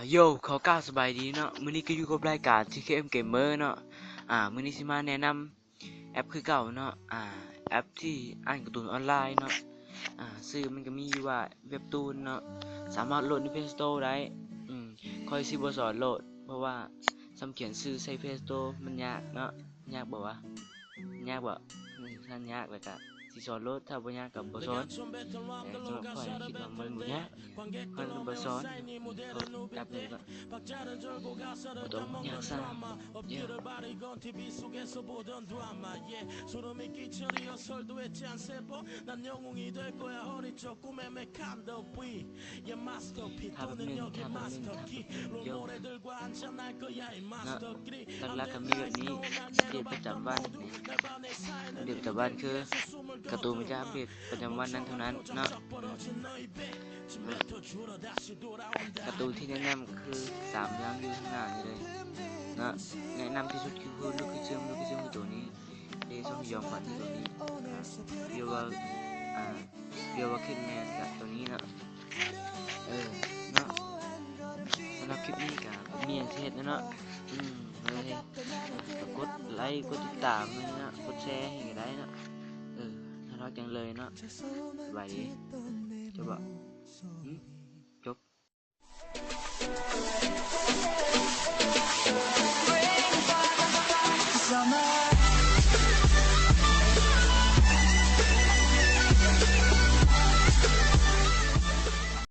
ໂຢ ຂໍກ່າວສະບາຍດີເນາະ, ມື້ນີ້ກໍຢູ່ກັບລາຍການ ທີເຄເອັມ ເກມເມີເນາະ. ອາ ມື້ນີ້ຊິມາແນະນຳແອັບຄືເກົ່າເນາະ, ອາ ແອັບທີ່ອ່ານກາຕູນອອນລາຍເນາະ. ອາ ຊື່ມັນກໍມີຢູ່ວ່າເວັບຕູນເນາະ, ສາມາດໂຫຼດໃນເພລສະໂຕໄດ້. ອືມ ຂ້ອຍຊິບໍ່ສອນໂຫຼດ ເພາະວ່າສ່ຳຂຽນຊື່ໃສ່ເພລສະໂຕມັນຍາກເນາະ. ຍາກບໍ່ວະ? ຍາກບໍ່? ອືມ ຄັນຍາກແລ້ວກະຊິສອນໂລດ, ຖ້າບໍ່ຍາກກະບໍ່ສອນ. ແຕ່ສຳລັບຂ້ອຍຄິດວ່າມັນບໍ່ຍາກ, ຂ້ອຍກໍບໍ່ສອນ. ແປັບໜຶ່ງກ່ອນ, ບໍ່ຕ້ອງຍາກຊ້ຳ. ຖ້າແປັບໜຶ່ງ, ຖ້າແປັບໜຶ່ງ, ຖ້າແປັບໜຶ່ງ. ໂຢ ເນາະ, ຫຼັກໆກໍມີແບບນີ້, ອັບເດດປະຈຳວັນ. ອັບເດດປະຈຳວັນຄືກາຕູນມັນຈະອັບເດດປະຈຳວັນນັ້ນເທົ່ານັ້ນເນາະ. ກາຕູນທີ່ແນະນຳກໍຄືສາມຢ່າງຢູ່ຂ້າງໜ້ານີ້ເລີຍເນາະ. ແນະນຳທີ່ສຸດຄື Lookism, Lookism ຄືໂຕນີ້. ເດ ຊ່ອງຍອມຂວັນທີ່ຕົວນີ້ ອາ Viewer ອາ Viewer Kidman ກະຕົວນີ້ເນາະ. ເອີ ເນາະ, ສຳລັບຄລິບນີ້ກະບໍ່ມີຫຍັງຊິເຮັດແລ້ວເນາະ. ອືມ ເອີ ກະກົດໄລກ໌ ກົດຕິດຕາມເນາະ, ກົດແຊໃຫ້ກະໄດ້ເນາະ. ເອີ ໜ້າຮັກຈັ່ງເລີຍເນາະ. ສະບາຍດີ. ຈະບອກ ຫື?